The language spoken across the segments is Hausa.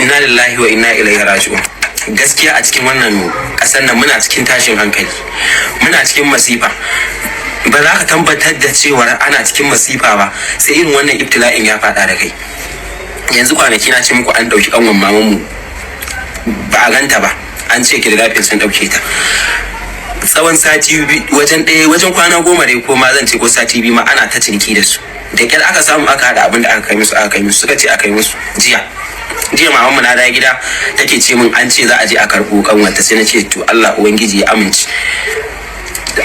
Inna lillahi wa inna ilaihi raji'un. Gaskiya, a cikin wannan kasar nan muna cikin tashin hankali, muna cikin masifa. Ba za ka tabbatar da cewar ana cikin masifa ba sai irin wannan ibtila'in ya faɗa da kai. Yanzu kwanaki na ce muku an ɗauki ƙanwan mamanmu, ba a ganta ba, an ce kidnapping sun ɗauke ta tsawon sati wajen ɗaya, wajen kwana 10 dai, ko ma zan ce ko sati 2 ma, ana ta ciniki da su. Da kyar aka samu aka haɗa abin da aka kai musu, suka ce aka yi musu. Jiya jiya mamanmu na da gida take ce min an ce za a je a karɓo kanwanta. Sai na ce to, Allah ubangiji ya amince.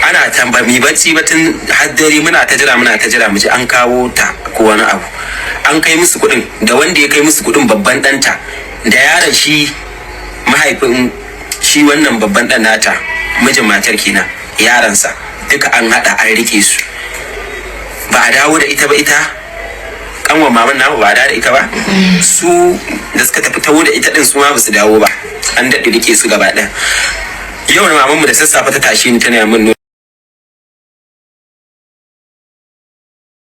Ana tamba mi bacci ba tun har dare, muna ta jira, muna ta jira mu ji an kawo ta ko wani abu. An kai musu kuɗin, da wanda ya kai musu kuɗin, babban ɗanta, da yaron shi mahaifin shi wannan babban ɗan nata, mijin matar kenan, yaransa duka an haɗa an rike su. Ba a dawo da ita ba. Ita kanwan maman namu ba a dawo da ita ba. Su da suka tafi tawo da ita din, su ma ba su dawo ba, an daɗe rike su gaba ɗaya. Yau na mamanmu da sassafe ta tashi ni tana min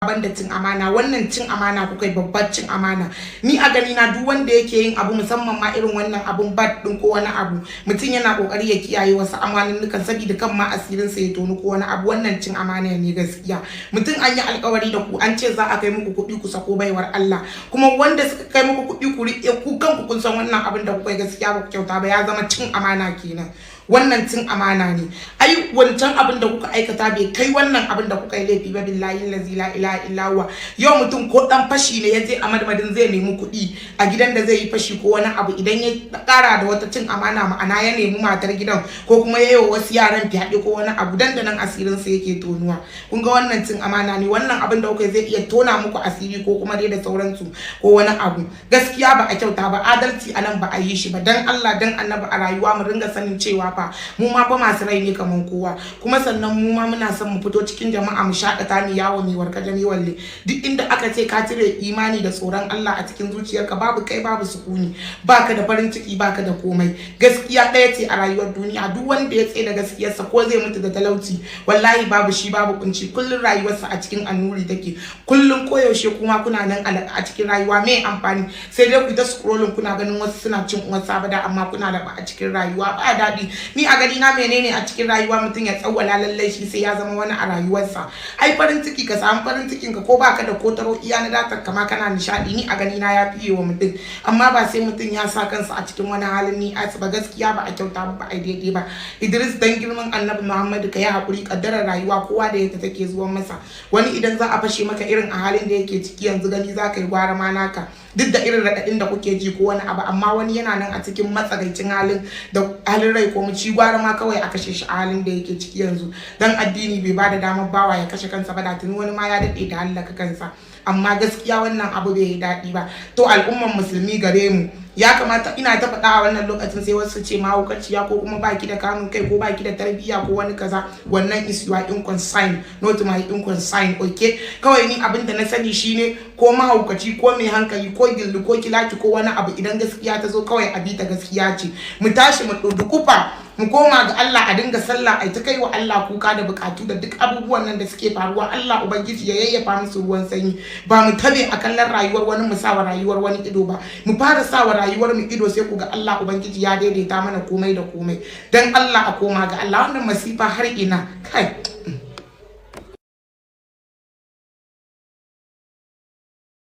Banda cin amana, wannan cin amana kuka yi, babbar cin amana. Ni a gani na, duk wanda yake yin abu, musamman ma irin wannan abun bad din ko wani abu, mutum yana kokari ya kiyaye wasu amaninnukan saboda kan ma asirin sa ya tonu ko wani abu. Wannan cin amana ne gaskiya. Mutum an yi alkawari da ku, an ce za a kai muku kuɗi ku sako baiwar Allah, kuma wanda suka kai muku kuɗi ku riƙe, ku kanku kun san wannan abin da kuka yi gaskiya ba ku kyauta ba. Ya zama cin amana kenan. Wannan cin amana ne. Ai wancan abin da kuka aikata bai kai wannan abin da kuka yi laifi ba, billahi lazi la ilaha illa huwa. Yau mutum ko dan fashi ne ya je a madmadin zai nemi kuɗi a gidan da zai yi fashi ko wani abu, idan ya kara da wata cin amana, ma'ana ya nemi matar gidan ko kuma ya yi wa wasu yaran fyaɗe ko wani abu, dandanan asirin sa yake tonuwa. Kun ga wannan cin amana ne. Wannan abin da kuka zai iya tona muku asiri ko kuma dai da sauransu ko wani abu. Gaskiya ba a kyauta ba, adalci a nan ba a yi shi ba. Dan Allah dan Annabi, a rayuwa mu ringa sanin cewa fa mu ma fa masu rai ne kaman kowa. Kuma sannan mu ma muna son mu fito cikin jama'a, mu shakata, mu yawo, mu warkaje, mu walle. Duk inda aka ce ka cire imani da tsoron Allah a cikin zuciyarka, babu kai babu sukuni, baka da farin ciki, baka da komai. Gaskiya ɗaya ce a rayuwar duniya. Duk wanda ya tsaye da gaskiyarsa, ko zai mutu da talauci, wallahi babu shi babu kunci. Kullun rayuwarsa a cikin annuri take, kullun koyaushe. Kuma kuna nan a cikin rayuwa mai amfani, sai dai ku ta scrolling, kuna ganin wasu suna cin uwar sabada, amma kuna da ba a cikin rayuwa ba daɗi. Ni a gani na, menene a cikin rayuwa mutum ya tsawwala lallai shi sai ya zama wani a rayuwarsa? Ai farin ciki, ka samu farin cikin ka ko baka da kotaro, iya na datar kama kana nishadi, ni a gani na ya fiye wa mutum. Amma ba sai mutum ya sa kansa a cikin wani halin ni a ba. Gaskiya ba a kyauta ba, ba a daidai ba. Idris, dan girman Annabi Muhammadu ka yi hakuri. Kaddarar rayuwa kowa da yadda take zuwa masa. Wani idan za a fashe maka irin a halin da yake ciki yanzu, gani za ka yi gwara ma naka, duk da irin raɗaɗin da kuke ji ko wani abu. Amma wani yana nan a cikin matsagaicin halin da halin rai ko mu ci, gwara ma kawai a kashe shi a halin da yake ciki yanzu. Dan addini bai bada damar bawa ya kashe kansa ba, da tuni wani ma ya daɗe da hallaka kansa. Amma gaskiya wannan abu bai yi daɗi ba. To, al'umman musulmi gare mu, ya kamata, ina ta faɗa a wannan lokacin, sai wasu ce mahaukaciya ko kuma baki da kamun kai ko baki da tarbiyya ko wani kaza. Wannan is your own concern, not my own concern, okay? Kawai ni abin da na sani shine, ko mahaukaci ko mai hankali ko gilli ko kilaki ko wani abu, idan gaskiya ta zo kawai a bi ta. Gaskiya ce. Mu tashi mu dukufa, mu koma ga Allah, a dinga sallah, ai ta kai wa Allah kuka da bukatu da duk abubuwan nan da suke faruwa. Allah ubangiji ya yayyafa musu ruwan sanyi. Ba mu tabe a kallon rayuwar wani, mu sawa rayuwar wani ido ba, mu fara sawa rayuwar mu ido, sai ku ga Allah ubangiji ya daidaita mana komai da komai. Dan Allah a koma ga Allah. Wannan masifa har ina kai?